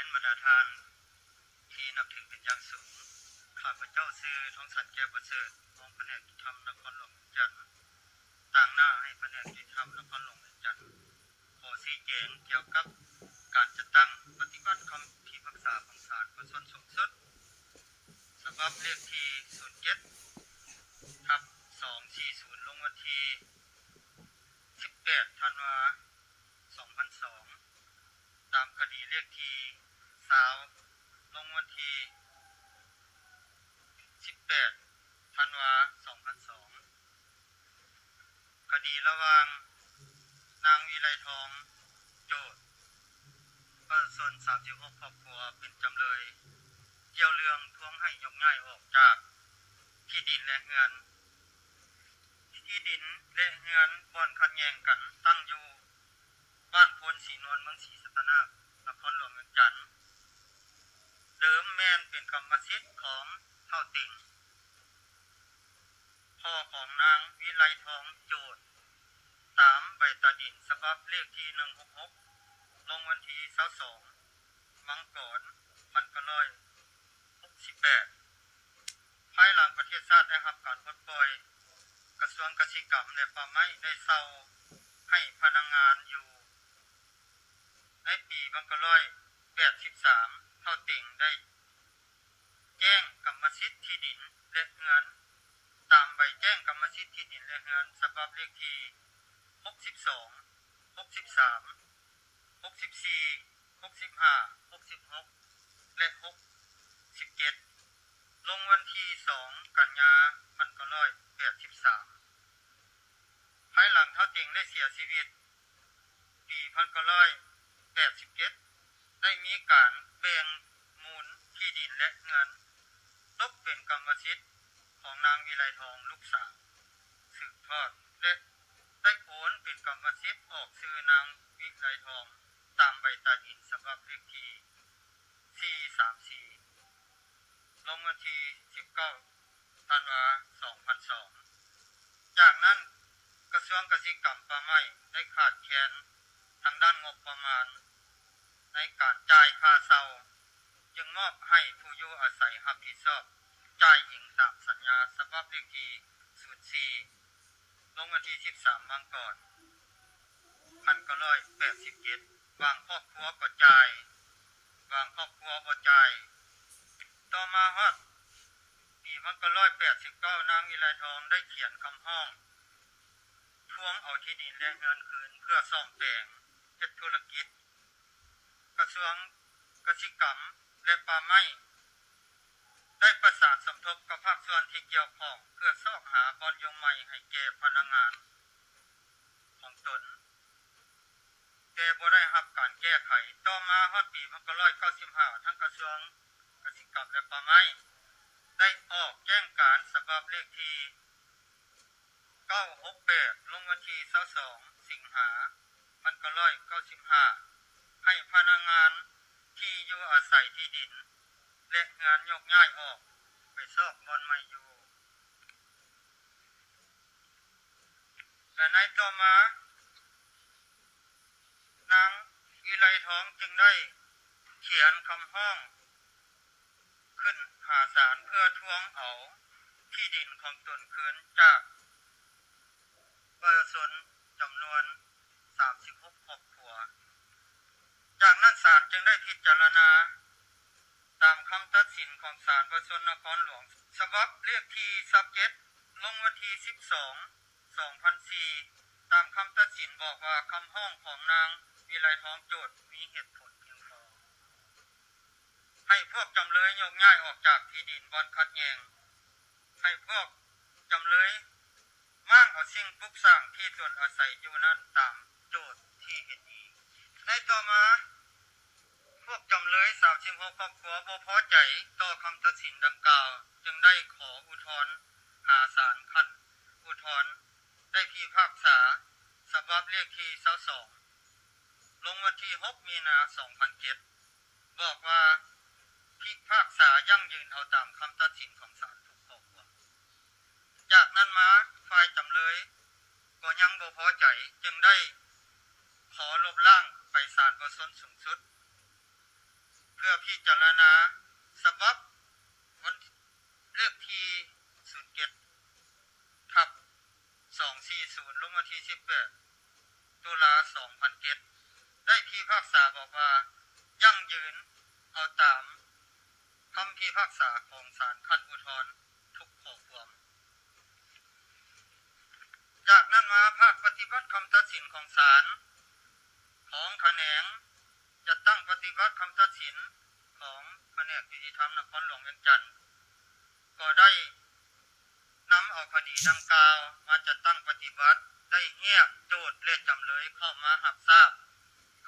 ນບັນດາທ່ານທີ່ນັບຖືເປັນຢ່າງສູງ, ຂ້າພະເຈົ້າຊື່ ທອງສັນ ແກ້ວປະເສີດ, ຮອງພະແນກຍຸຕິທຳນະຄອນຫຼວງວຽງຈັນ, ຕາງໜ້າໃຫ້ພະແນກຍຸຕິທຳນະຄອນຫຼວງວຽງຈັນ ຂໍຊີ້ແຈງກ່ຽວກັບການຈັດຕັ້ງປະຕິບັດຄຳພິພາກສາຂອງສານປະຊາຊົນສູງສຸດ ສະບັບເລກທີສູນເຈັດ ທັບ ສອງສີ່ສູນ ລົງວັນທີສິບແປດ ທັນວາ ສອງພັນສອງ ຕາມຄະດີເລກທີຊາວ ລົງວັນທີສິບແປດ ທັນວາ ສອງພັນສອງ. ຄະດີລະຫວ່າງນາງ ວິໄລທອງ ໂຈດ, ປະຊາຊົນ ສາມສິບຫົກ ຄອບຄົວ ເປັນຈຳເລີຍ ກ່ຽວເລື່ອງທວງໃຫ້ຍົກຍ້າຍອອກຈາກທີ່ດິນ ແລະ ເຮືອນ, ທີ່ດິນ ແລະ ເຮືອນບ່ອນຂັດແຍ່ງກັນ ຕັ້ງຢູ່ ບ້ານໂພນສີນວນ ເມືອງສີສັດຕະນາກ ນະຄອນຫຼວງວຽງຈັນ, ເດີມແມ່ນເປັນກຳມະສິດຂອງທ້າວເຕັງ ພໍ່ຂອງນາງ ວິໄລທອງ ໂຈດ, ຕາມໃບຕາດິນສະບັບເລກທີໜຶ່ງຫົກຫົກ ລົງວັນທີຊາວສອງ ມັງກອນ ພັນເກົ້າຮ້ອຍຫົກສິບແປດ. ພາຍຫຼັງປະເທດຊາດໄດ້ຮັບການປົດປ່ອຍ, ກະຊວງກະສິກຳ ແລະ ປ່າໄມ້ ໄດ້ເຊົ່າໃຫ້ພະນັກງານຢູ່ໃນປີພັນເກົ້າຮ້ອຍແປດສິບສາມ ທ້າວເຕັງໄດ້ແຈ້ງກຳມະສິດທີ່ດິນ ແລະ ເຮືອນ ຕາມໃບແຈ້ງກຳມະສິດທີ່ດິນ ແລະ ເຮືອນ ສະບັບເລກທີຫົກສິບສອງ, ຫົກສິບສາມ, ຫົກສິບສີ່, ຫົກສິບຫ້າ, ຫົກສິບຫົກ ແລະ ຫົກສິບເຈັດ ລົງວັນທີສອງ ກັນຍາ ພັນເກົ້າຮ້ອຍແປດສິບສາມ. ພາຍຫຼັງທ້າວເຕັງໄດ້ເສຍຊີວິດ ປີພັນເກົ້າຮ້ອຍແປດສິບເຈັດ ໄດ້ມີການແບ່ງມູນທີ່ດິນ ແລະ ເຮືອນ ຕົກເປັນກຳມະສິດຂອງນາງ ວິໄລທອງ ລູກສາວ ສືບທອດ ແລະ ໄດ້ໂອນເປັນກຳມະສິດອອກຊື່ນາງ ວິໄລທອງ ຕາມໃບຕາດິນສະບັບເລກທີສີ່ສາມສີ່ ລົງວັນທີສິບເກົ້າ ທັນວາ ສອງພັນສອງ. ຈາກນັ້ນ ກະຊວງກະສິກຳ ປ່າໄມ້ ໄດ້ຂາດແຄນທາງດ້ານງົບປະມານໃນການຈ່າຍຄ່າເຊົ່າ, ຈຶ່ງມອບໃຫ້ຜູ້ຢູ່ອາໄສຮັບຜິດຊອບຈ່າຍອີງຕາມສັນຍາສະບັບເລກທີສູນສີ່ ລົງວັນທີສິບສາມ ມັງກອນ ພັນເກົ້າຮ້ອຍແປດສິບເຈັດ. ບາງຄອບຄົວກໍຈ່າຍ, ບາງຄອບຄົວບໍ່ຈ່າຍ. ຕໍ່ມາຮອດປີພັນເກົ້າຮ້ອຍແປດສິບເກົ້າ ນາງ ວິໄລທອງ ໄດ້ຂຽນຄຳຮ້ອງທວງເອົາທີ່ດິນ ແລະ ເຮືອນຄືນເພື່ອສ້ອມແປງເຮັດທຸລະກິດ. ກະຊວງກະສິກຳ ແລະ ປ່າໄມ້ ໄດ້ປະສານສົມທົບກັບພາກສ່ວນທີ່ກ່ຽວຂ້ອງ ເພື່ອຊອກຫາບ່ອນຢູ່ໃໝ່ໃຫ້ແກ່ພະນັກງານຂອງຕົນ, ແຕ່ບໍ່ໄດ້ຮັບການແກ້ໄຂ. ຕໍ່ມາຮອດປີພັນເກົ້າຮ້ອຍເກົ້າສິບຫ້າ ທາງກະຊວງກະສິກຳ ແລະ ປ່າໄມ້ ໄດ້ອອກແຈ້ງການສະບັບເລກທີ ເກົ້າຫົກແປດ ລົງວັນທີຊາວສອງ ສິງຫາ ພັນເກົ້າຮ້ອຍເກົ້າສິບຫ້າ ໃຫ້ພະນັກງານທີ່ຢູ່ອາໄສທີ່ດິນ ແລະ ເຮືອນໂຍກຍ້າຍອອກໄປຊອກບ່ອນໃໝ່ຢູ່. ແລະ ໃນຕໍ່ມາ ນາງ ວິໄລທອງ ຈຶ່ງໄດ້ຂຽນຄຳຮ້ອງ ຂຶ້ນຫາສານເພື່ອທວງເອົາທີ່ດິນຂອງຕົນຄືນຈາກປະຊາຊົນຈຳນວນສາມສິບຫົກຄອບຄົວ. ຈາກນັ້ນສານຈຶ່ງໄດ້ພິຈາລະນາຕາມຄຳຕັດສິນຂອງສານປະຊາຊົນນະຄອນຫຼວງ ສະບັບເລກທີຊາວເຈັດ ລົງວັນທີສິບສອງ ສອງພັນສີ່ ຕາມຄຳຕັດສິນບອກວ່າ ຄຳຮ້ອງຂອງນາງ ວິໄລທອງ ໂຈດ ມີເຫດຜົນພຽງພໍ ໃຫ້ພວກຈຳເລີຍໂຍກຍ້າຍອອກຈາກທີ່ດິນບ່ອນຂັດແຍ່ງ, ໃຫ້ພວກຈຳເລີຍມ້າງເອົາສິ່ງປຸກສ້າງທີ່ຕົນອາໄສຢູ່ນັ້ນຕາມໂຈດທີ່ເຫັນດີ. ໃນຕໍ່ມາ, ພວກຈຳເລີຍສາມສິບຫົກຄອບຄົວບໍ່ພໍໃຈຕໍ່ຄຳຕັດສິນດັ່ງກ່າວ, ຈຶ່ງໄດ້ຂໍອຸທອນຫາສານຂັ້ນອຸທອນ ໄດ້ພິພາກສາສະບັບເລກທີຊາວສອງ ລົງວັນທີຫົກ ມີນາ ສອງພັນເຈັດ ບອກວ່າ ພິພາກສາຢັ້ງຢືນເອົາຕາມຄຳຕັດສິນຂອງສານທຸກຂໍ້ຄວາມ. ຈາກນັ້ນມາ ຝ່າຍຈຳເລີຍກໍຍັງບໍ່ພໍໃຈ, ຈຶ່ງໄດ້ຂໍລົບລ້າງໄປສານປະຊາຊົນສູງສຸດ. ດ ຕຸລາ ສອງພັນເຈັດ ໄດ້ພິພາກສາບອກວ່າ ຢັ້ງຢືນເອົາຕາມຄຳພິພາກສາຂອງສານຂັ້ນອຸທອນທຸກຂໍ້ຄວາມ. ຈາກນັ້ນມາ ພາກປະຕິບັດຄຳຕັດສິນຂອງສານຂອງຂະແໜງຈັດຕັ້ງປະຕິບັດຄຳຕັດສິນຂອງຂະແໜງຍຸຕິທຳນະຄອນຫຼວງວຽງຈັນ ກໍໄດ້ນຳເອົາຄະດີດັ່ງກ່າວມາຈັດຕັ້ງປະຕິບັດ, ໄດ້ຮຽກໂຈດ ແລະ ຈຳເລີຍເຂົ້າມາຮັບຊາບ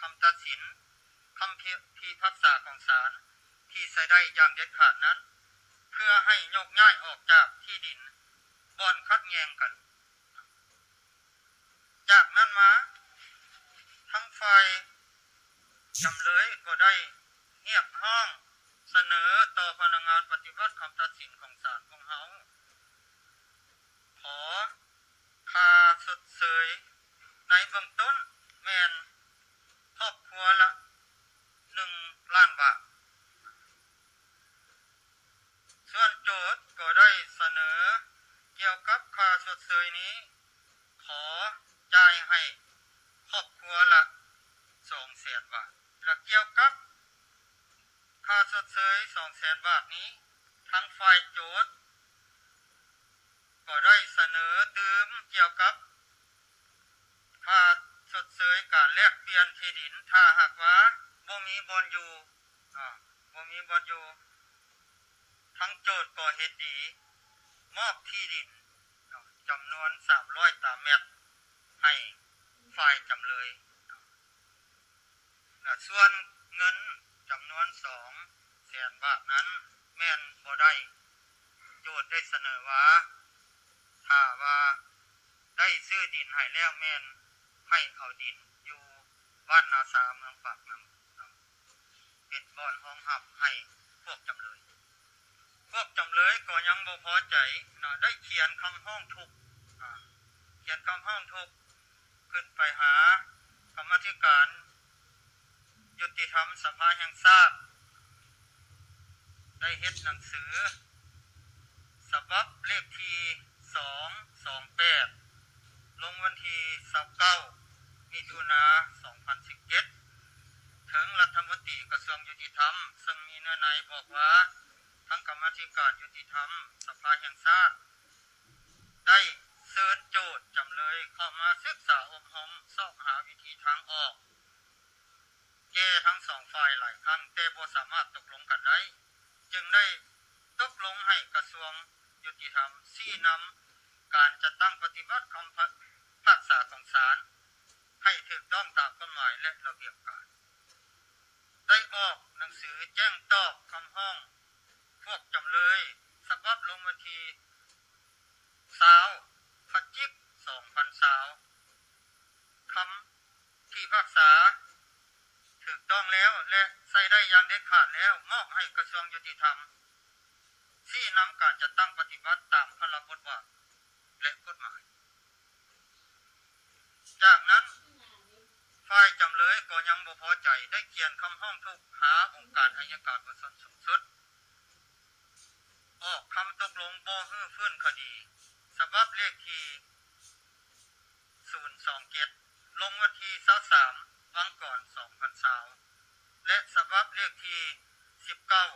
ຄຳຕັດສິນ, ຄຳພິ ພິພາກສາຂອງສານທີ່ໃຊ້ໄດ້ຢ່າງເດັດຂາດນັ້ນ ເພື່ອໃຫ້ຍົກຍ້າຍອອກຈາກທີ່ດິນບ່ອນຂັດແຍ່ງກັນ. ຈາກນັ້ນມາ ທາງຝ່າຍຈຳເລີຍກໍໄດ້ຮຽກຮ້ອງສະເໜີຕໍ່ພະນັກງານປະຕິບັດຄຳຕັດສິນຂອງສານຂອງເຮົາ ຂໍຄ່າຊົດເຊີຍໃນເບື້ອງຕົ້ນແມ່ນຄອບຄົວລະໜຶ່ງລ້ານບາດ. ສ່ວນໂຈດກໍໄດ້ສະເໜີກ່ຽວກັບຄ່າຊົດເຊີຍນີ້ ຂໍຈ່າຍໃຫ້ຄອບຄົວລະສອງແສນບາດ ແລະ ກ່ຽວກັບຄ່າຊົດເຊີຍສອງແສນບາດນີ້ ທາງຝ່າຍໂຈດກໍໄດ້ສະເໜີຕື່ມກ່ຽວກັບຄ່າຊົດເຊີຍການແລກປ່ຽນທີ່ດິນ ຖ້າຫາກວ່າບໍ່ມີບ່ອນຢູ່ ເນາະ ບໍ່ມີບ່ອນຢູ່ ທາງໂຈດກໍເຫັນດີມອບທີ່ດິນເນາະ ຈຳນວນສາມຮ້ອຍຕາແມັດໃຫ້ຝ່າຍຈຳເລີຍເນາະ ແລະ ສ່ວນເງິນຈຳນວນສອງແສນບາດນັ້ນແມ່ນບໍ່ໄດ້. ໂຈດໄດ້ສະເໜີວ່າ ຖ້າວ່າໄດ້ຊື້ດິນໃຫ້ແລ້ວແມ່ນໃຫ້ເອົາດິນຢູ່ບ້ານນາຊາ ເມືອງປາກນ້ຳ ເປັນບ່ອນຮອງຮັບໃຫ້ພວກຈຳເລີຍ. ພວກຈຳເລີຍກໍຍັງບໍ່ພໍໃຈເນາະ ໄດ້ຂຽນຄຳຮ້ອງທຸກ ອາ ຂຽນຄຳຮ້ອງທຸກຂຶ້ນໄປຫາກຳມາທິການຍຸຕິທຳສະພາແຫ່ງຊາດ ໄດ້ເຮັດໜັງສືສະບັບເລກທີສອງສອງແປດ ລົງວັນທີຊາວເກົ້າ ມິຖຸນາ ສອງພັນສິບເຈັດ ເຖິງລັດຖະມົນຕີກະຊວງຍຸຕິທຳ ເຊິ່ງມີເນື້ອໃນບອກວ່າ ທາງກຳມາທິການຍຸຕິທຳສະພາແຫ່ງຊາດ ໄດ້ເຊີນໂຈດຈຳເລີຍເຂົ້າມາສຶກສາອົບຮົມ ຊອກຫາວິທີທາງອອກ ແກ່ທັງສອງຝ່າຍຫຼາຍຄັ້ງ ແຕ່ບໍ່ສາມາດຕົກລົງກັນໄດ້ ຈຶ່ງໄດ້ຕົກລົງໃຫ້ກະຊວງຍຸຕິທຳຊີ້ນຳການຈັດຕັ້ງປະຕິບັດຄຳພາກສາຂອງສານໃຫ້ຖືກຕ້ອງຕາມກົດໝາຍ ແລະ ລະບຽບການ. ໄດ້ອອກໜັງສືແຈ້ງຕອບຄຳຮ້ອງພວກຈຳເລີຍ ສະບັບລົງວັນທີຊາວ ພະຈິກ ສອງພັນຊາວ ຄຳພິພາກສາຖືກຕ້ອງແລ້ວ ແລະ ໃຊ້ໄດ້ຢ່າງເດັດຂາດແລ້ວ ມອບໃຫ້ກະຊວງຍຸຕິທຳຊີ້ນຳການຈັດຕັ້ງປະຕິບັດຕາມພາລະບົດບາດ ແລະ ກົດໝາຍ. ຈາກນັ້ນ ຝ່າຍຈຳເລີຍກໍຍັງບໍ່ພໍໃຈ ໄດ້ຂຽນຄຳຮ້ອງທຸກຫາອົງການໄອຍະການປະຊາຊົນສູງສຸດ ອອກຄຳຕົກລົງບໍ່ຮື້ຟື້ນຄະດີ ສະບັບເລກທີສູນສອງເຈັດ ລົງວັນທີຊາວສາມ ວັງກອນ ສອງພັນຊາວ ແລະ ສະບັບເລກທີສິບເກົ້າ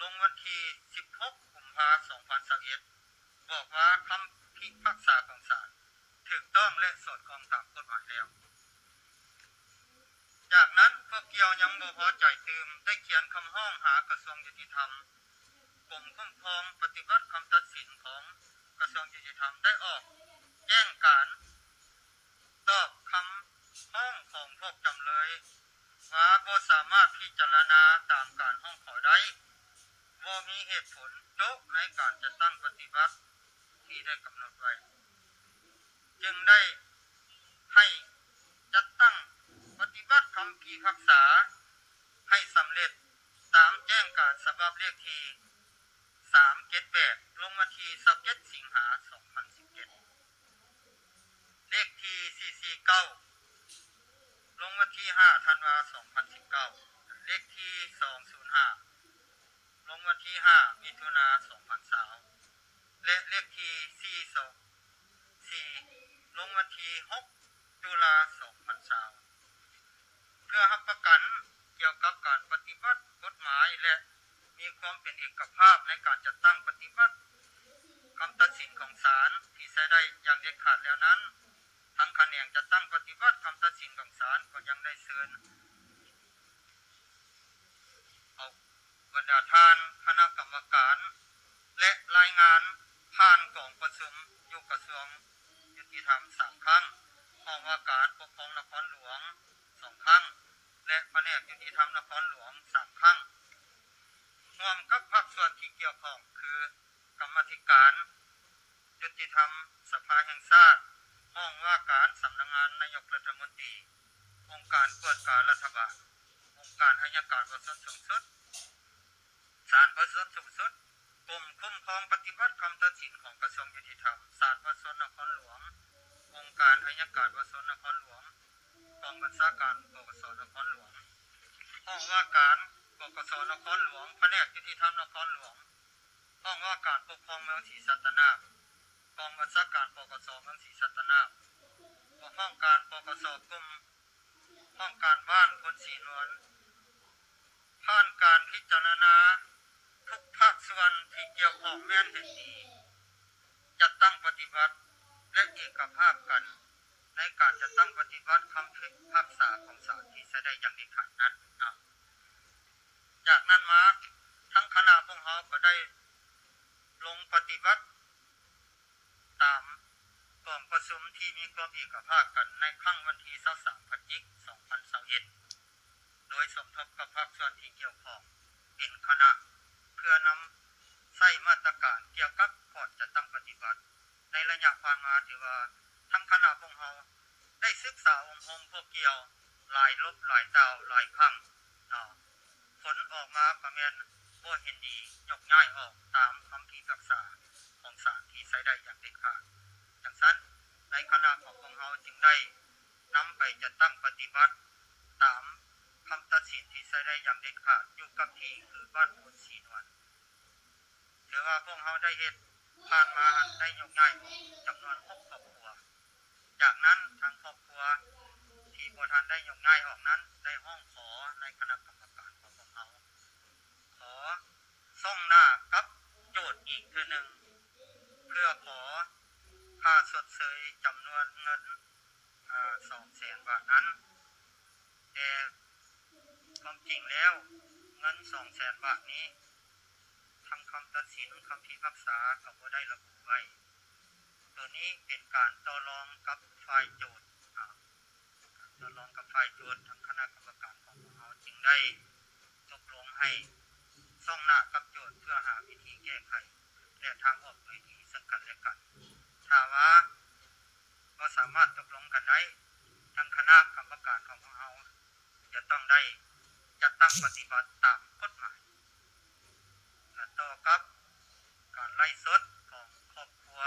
ລົງວັນທີສິບຫົກ ກຸມພາ ສອງພັນຊາວເອັດ ບອກວ່າຄຳພິພາກສາຂອງສານຖືກຕ້ອງ ແລະ ສອດຄ່ອງຕາມກົດໝາຍແລ້ວ. ຈາກນັ້ນ ພວກກ່ຽວຍັງບໍ່ພໍໃຈຕື່ມ ໄດ້ຂຽນຄຳຮ້ອງຫາກະຊວງຍຸຕິທຳ, ກົມຄຸ້ມຄອງປະຕິບັດຄຳຕັດສິນຂອງກະຊວງຍຸຕິທຳ ໄດ້ອອກແຈ້ງການ ຕອບຄຳຮ້ອງຂອງພວກຈຳເລີຍວ່າບໍ່ສາມາດພິຈາລະນາຕາມການຮ້ອງຂໍໄດ້, ບໍ່ມີເຫດຜົນໂຈະໃນການຈັດຕັ້ງປະຕິບັດທີ່ໄດ້ກຳນົດໄວ້, ຈຶ່ງໄດ້ໃຫ້ຈັດຕັ້ງປະຕິບັດຄຳພິພາກສາໃຫ້ສຳເລັດຕາມແຈ້ງການສະບັບເລກທີສາມເຈັດແປດ ລົງວັນທີຊາວເຈັດ ສິງຫາ ສອງພັນສິບເຈັດ. ເລກທີສີ່ສີ່ເກົ້າ ລົງວັນທີຫ້າ ທັນວາ ສອງພັນສິບເກົ້າ, ເລກທີສອງສູນຫ້າ ລົງວັນທີຫ້າ ມິຖຸນາ ສອງພັນຊາວ ແລະ ເລກທີສີ່ສອງສີ່ ລົງວັນ ເປັນເອກະພາບໃນການຈັດຕັ້ງປະຕິບັດຄຳຕັດສິນຂອງສານທີ່ໃຊ້ໄດ້ຢ່າງເດັດຂາດແລ້ວນັ້ນ, ທາງຂະແໜງຈັດຕັ້ງປະຕິບັດຄຳຕັດສິນຂອງສານກໍຍັງໄດ້ເຊີນເອົາບັນດາທ່ານຄະນະກຳມະການ ແລະ ລາຍງານຜ່ານກອງປະຊຸມຢູ່ກະຊວງຍຸຕິທຳສາມຄັ້ງ, ຫ້ອງວ່າການປົກຄອງນະຄອນຫຼວງສອງຄັ້ງ ແລະ ພະແນກຍຸຕິທຳນະຄອນຫຼວງສາມຄັ້ງ, ຮ່ວມກັບພາກສ່ວນທີ່ກ່ຽວຂ້ອງຄື ກຳມາທິການຍຸຕິທຳສະພາແຫ່ງຊາດ, ຫ້ອງວ່າການສຳນັກງານນາຍົກລັດຖະມົນຕີ, ອົງການກວດກາລັດຖະບານ, ອົງການໄອຍະການປະຊາຊົນສູງສຸດ, ສານປະຊາຊົນສູງສຸດ, ກົມຄຸ້ມຄອງປະຕິບັດຄຳຕັດສິນຂອງກະຊວງຍຸຕິທຳ, ສານປະຊາຊົນນະຄອນຫຼວງ, ອົງການໄອຍະການປະຊາຊົນນະຄອນຫຼວງ, ກອງບັນຊາການ ປກສ ນະຄອນຫຼວງ, ຫ້ອງວ່າການ ປກສ ນະຄອນຫຼວງ, ພະແນກຍຸຕິທຳນະຄອນຫຼວງ, ຫ້ອງວ່າການປົກຄອງເມືອງສີສັດຕະນາກ, ກອງບັນຊາການ ປກສ ເມືອງສີສັດຕະນາກ, ຫ້ອງການ ປກສ ກຸ່ມ, ຫ້ອງການບ້ານໂພນສີນວນ. ຜ່ານການພິຈາລະນາ, ທຸກພາກສ່ວນທີ່ກ່ຽວຂ້ອງແມ່ນເຫັນດີ ຈັດຕັ້ງປະຕິບັດ ແລະ ເອກະພາບກັນໃນການຈັດຕັ້ງປະຕິບັດຄຳພິພາກສາຂອງສານທີ່ໃຊ້ໄດ້ຢ່າງເດັດຂາດນັ້ນ. ຈາກນັ້ນມາ, ທັງຄະນະພວກເຮົາກໍໄດ້ລົງປະຕິບັດ ຕາມກອງປະຊຸມທີ່ມີຄວາມເອກະພາບກັນໃນຄັ້ງວັນທີຊາວສາມ ພະຈິກ ສອງພັນຊາວເອັດ ໂດຍສົມທົບກັບພາກສ່ວນທີ່ກ່ຽວຂ້ອງເປັນຄະນະ ເພື່ອນຳໃຊ້ມາດຕະການກ່ຽວກັບການຈັດຕັ້ງປະຕິບັດ. ໃນໄລຍະຜ່ານມາ ຖືວ່າທັງຄະນະພວກເຮົາໄດ້ສຶກສາອົບຮົມພວກກ່ຽວຫຼາຍລົບຫຼາຍຕ່າວຫຼາຍຄັ້ງເນາະ. ຜົນອອກມາກໍແມ່ນບໍ່ເຫັນດີຍົກຍ້າຍອອກຕາມຄຳພິພາກສາຂອງສານທີ່ໃຊ້ໄດ້ຢ່າງເດັດຂາດ. ຈັ່ງຊັ້ນ, ໃນຄະນະຂອງພວກເຮົາຈຶ່ງໄດ້ນຳໄປຈັດຕັ້ງປະຕິບັດຕາມຄຳຕັດສິນທີ່ໃຊ້ໄດ້ຢ່າງເດັດຂາດຢູ່ກັບທີ່ ຄືບ້ານໂພນສີນວນ. ຖືວ່າພວກເຮົາໄດ້ເຮັດຜ່ານມາຫັ້ນ ໄດ້ຍົກຍ້າຍອອກຈຳນວນຫົກຄອບຄົວ. ຈາກນັ້ນທາງຄອບຄົວທີ່ບໍ່ທັນໄດ້ຍົກຍ້າຍອອກນັ້ນ ໄດ້ຮ້ອງຂໍໃນຄະນະກຳມະການຂອງພວກເຮົາ ຂໍສ່ອງໜ້າກັບໂຈດອີກເທື່ອໜຶ່ງ ເພື່ອຂໍຄ່າຊົດເຊີຍຈຳນວນເງິນ ອາ ສອງແສນບາດນັ້ນ. ແຕ່ຄວາມຈິງແລ້ວເງິນສອງແສນບາດນີ້ ທາງຄຳຕັດສິນ ຄຳພິພາກສາກໍບໍ່ໄດ້ລະບຸໄວ້. ໂຕນີ້ເປັນການຕໍ່ລອງກັບຝ່າຍໂຈດ, ອາ ການຕໍ່ລອງກັບຝ່າຍໂຈດ, ທາງຄະນະກຳມະການຂອງພວກເຮົາຈຶ່ງໄດ້ຕົກລົງໃຫ້ສ່ອງໜ້າກັບໂຈດ ເພື່ອຫາວິທີແກ້ໄຂ ແລະ ທາງອອກດ້ວຍດີເຊິ່ງກັນແລະກັນ. ຖ້າວ່າບໍ່ສາມາດຕົກລົງກັນໄດ້, ທາງຄະນະກຳມະການຂອງພວກເຮົາຈະຕ້ອງໄດ້ຈັດຕັ້ງປະຕິບັດຕາມກົດໝາຍ. ແລະ ຕໍ່ກັບການໄລຟ໌ສົດຂອງຄອບຄົວ